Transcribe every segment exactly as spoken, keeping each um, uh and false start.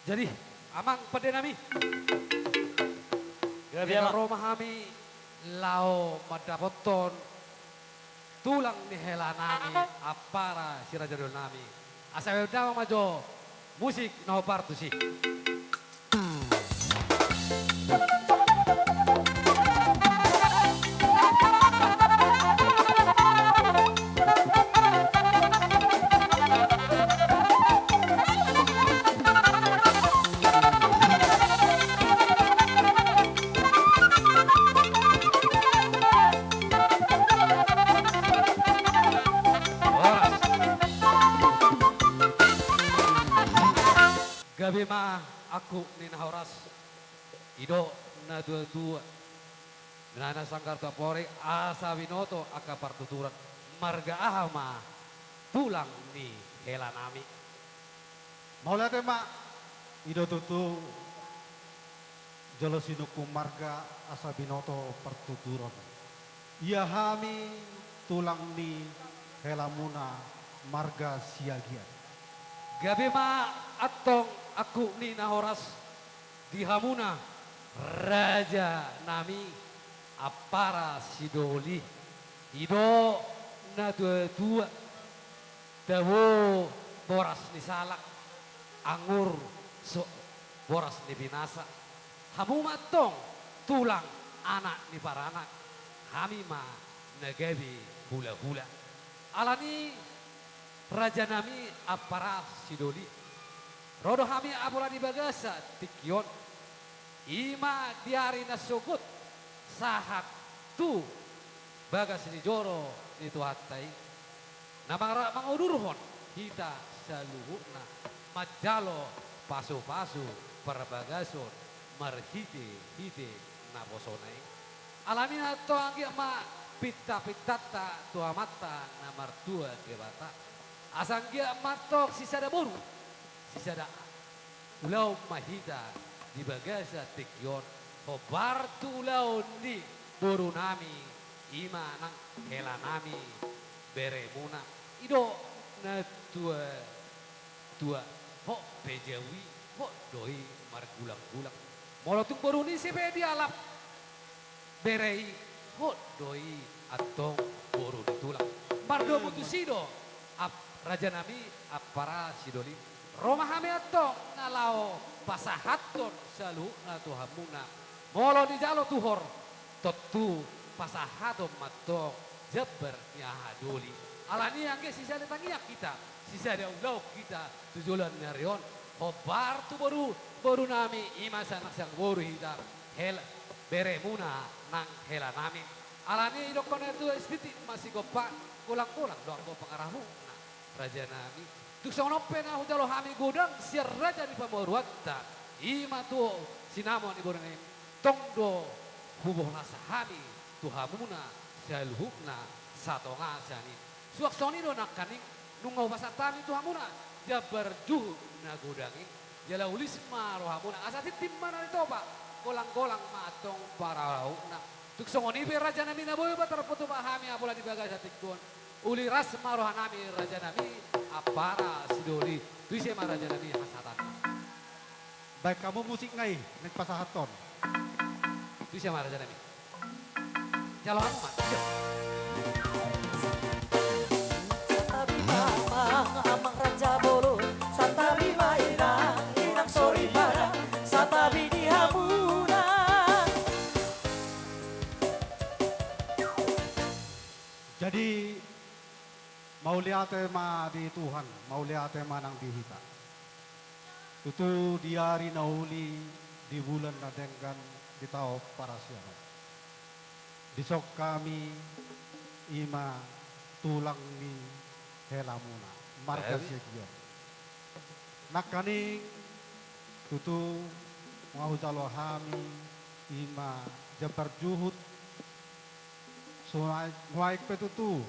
Jadi, amang pande nami, gabe, amang, ro ma hami laho mandapothon tulang ni hela nami, ampara si raja dolok nami. Asa bahen damang ma jo musik na hombar tusi. Horas. Gabe ma angkup ni na horas. I do na tuatua, na na sanggar tu ampara i, asa binoto angka partuturan, marga aha ma tulang ni hela nami. Mauliate ma, i do tutu jolo sinungkun marga asa binoto partuturan. Ia hami tulang ni helamuna marga Siagian. Gabe ma antong angkup ni na horas di hamuna raja nami, ampara si doli. I do na tuatua, tabo boras ni salak, anggur so boras ni binasa. Hamu ma antong tulang anak ni paranak, hami ma na gabe hulahula. Alani raja nami ampara si doli, ro do hami apala di bagasan tingki on. I ma di ari na sogot sahat tu bagas ni joro ni Tuhanta i, na mara-, mangudurhon hita saluhutna manjalo pasupasu parbagason marhitehite naposona i. Alani antong anggiat ma pintapintanta tu Amanta na martua Debata, asa anggiat ma antong sisada boru, sisada ulaon ma hita di bagasan tingki on, hombar tu ulaon ni boru nami, i ma nang hela nami beremuna. I do na tuatua, hot pe jabu i, hot do i margulanggulang. Molo tung boru ni ise pe dialap bere i, hot do i antong boru ni tulang. Mardomu tusi do, ap-, raja nami, ampara si doli. Ro ma hami antong na laho pasahathon saluhutna tu hamuna. Molo dijalo tuhor, tontu pasahathon ma antong jambar ni aha doli. Alani anggiat sisada tangiang hita, sisada ulaon hita tu joloan ni ari on, hombar tu boru, boru nami, i ma sian, sian boru hita, hel-, beremuna nang hela nami. Alani i dohonon na tuatua, sititik ma sigompa, golanggolang do anggo pangarahutna, raja nami. Tung songon on pe na hujalo hami godang sian raja ni pamoruonta, i ma tu sinamot ni boru nami, tong do hubolas hami tu hamuna saluhutna satonga sian i. Suang songon i do nangkaning nunga hupasahat hami tu hamuna jambar juhut na godang i. Jala ulis ma rohamuna, asa tintin ma na nitopa, golanggolang ma antong pangarahutna. Tung songon i pe raja nami na boi ma tarpatupa hami apala di bagasan tingki on, uli las ma roha nami raja nami, ampara si doli. Tu ise ma raja nami hasahatan? Baen hamu musik nai, naeng pasahathon. Tu ise ma raja nami? Jalo hamu ma. Santabi ma amang, amang raja bolon, santabi ma inang, inang soripada, santabi di hamuna. Jadi, mauliate ma di Tuhan, mauliate ma nang di hita. Tutu di ari na uli, di bulan na denggan, di taon parasian on, dison hami, i ma tulang ni helamuna, marga Siagian. Nangkaning tutu nunga hujalo hami, i ma jambar juhut, so nuaeng, nuaeng pe tutu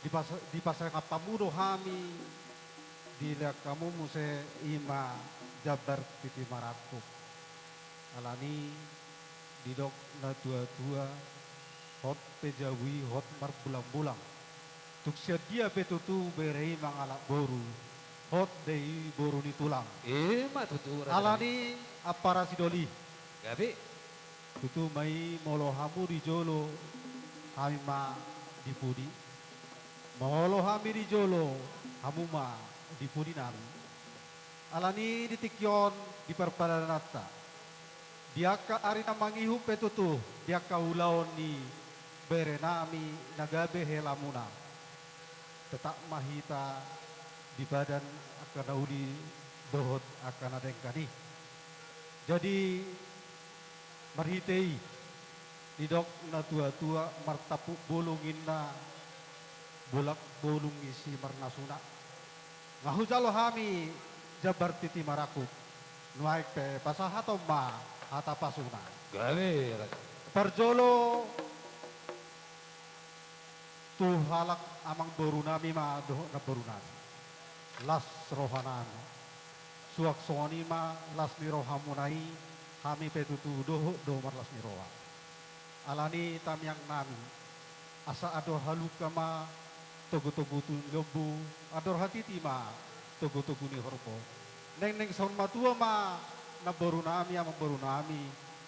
dipas-, dipasahat hamu do hami, dilean hamu muse i ma jambar titi marangkup. Alani didok na tuatua, hot pe jabu i hot margulanggulang. Tung sian dia pe tutu bere i mangalap boru, Hot do i boru ni tulang. Ima tutu. Alani ampara sidoli. Gabe. Tutu ma i, molo hamu di jolo, hami ma di pudi. Molo hami di jolo, hamu ma di pudi nami. Alani di tingki on, di parpadananta, di angka ari na mangihut pe tutu, di angka ulaon ni bere nami na gabe helamuna, tetap ma hita di padan angka na uli dohot angka na denggan i. Jadi, marhite i, didok na tua-tua, martampuk bulung inna, bolak bolung i si marnasuna. Nga hujalo hami jambar titi marangkup. Nuaeng pe pasahaton ma hata pasuna. Gabe. Parjolo tu halak amangboru nami ma dohot namboru nami. Las roha nami. Suang songon i ma las ni rohamuna i, hami pe tutu dohot do marlas ni roha. Alani tamiang nami, asa andor halumpang ma togu-togu ni lombu, andor hatiti ma togu-togu ni horbo. Naeng naeng saur matua ma namboru nami, amangboru nami,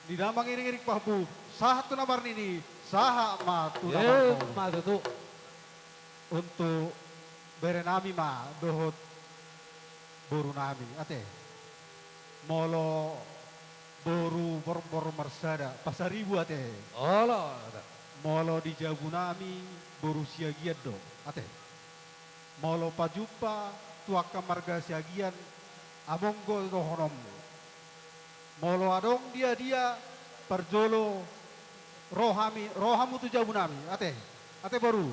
di na mangiring-iring pahompu, sahat tu na marnini, sahat ma tu na marnono. Ima tutu. Untuk bere nami ma dohot boru nami, ate. Molo boru Borbor Marsada, Pasaribu, ate. Olo, ate. Molo di jabu nami, boru Siagian do, ate. Molo pajumpa tu angka marga Siagian, among do dohononmu. Molo adong dia-dia, parjolo ro hami, ro hamu tu jabu nami, ate. Ate boru,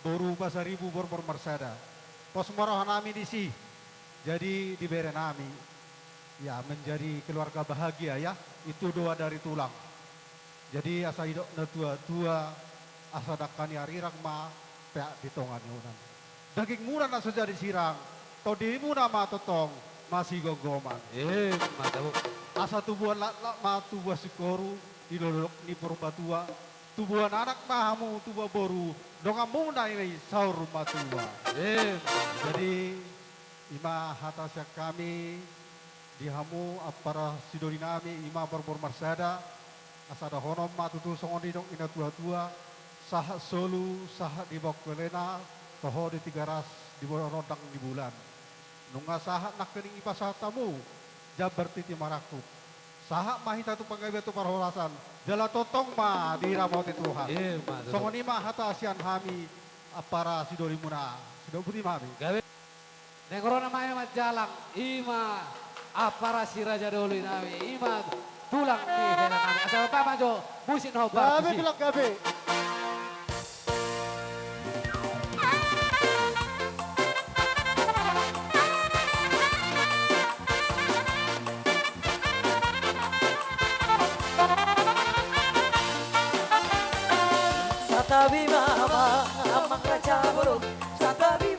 boru Pasaribu Borbor Marsada. Pos ma roha nami disi. Jadi di bere nami, ya, menjadi keluarga bahagia, ya. Itu doa dari tulang. Jadi asa didok na tua-tua, asa dangka ni arirang ma peak di tonga ni onan. Dagingmuna na so jadi sirang, tondimuna ma tongtong masigomgoman. Ima tutu. Asa tubuan laklak ma tubuan singkoru di dolok ni Purbatua, tubuan anak ma hamu tubuan boru, donganmuna i saur matua. Ima. Jadi ima hata sian hami di hamu ampara sidoli nami, ima Borbor Marsada, asa dohonon ma tutu songon didok ni na tua-tua, sahat solu, sahat di bongkelena, toho di Tigaras, di rondang ni bulan. Nunga sahat nangkining dipasahat hamu jambar titi marangkup. Sahat ma hita tu panggabean tu parhorasan, jala tongtong ma diramoti Tuhan. Ima tutu. Songon i ma hata sian hami ampara sidolimuna, sidok boti ma hami. Gabe. Naeng ro nama i manjalang, ima ampara si Raja Doli nami, ima tulang ni hela nami. Asa bapak maju, musik na hombar. Gabe tulang gabe. Santabi ma amang, amang raja bolon, santabi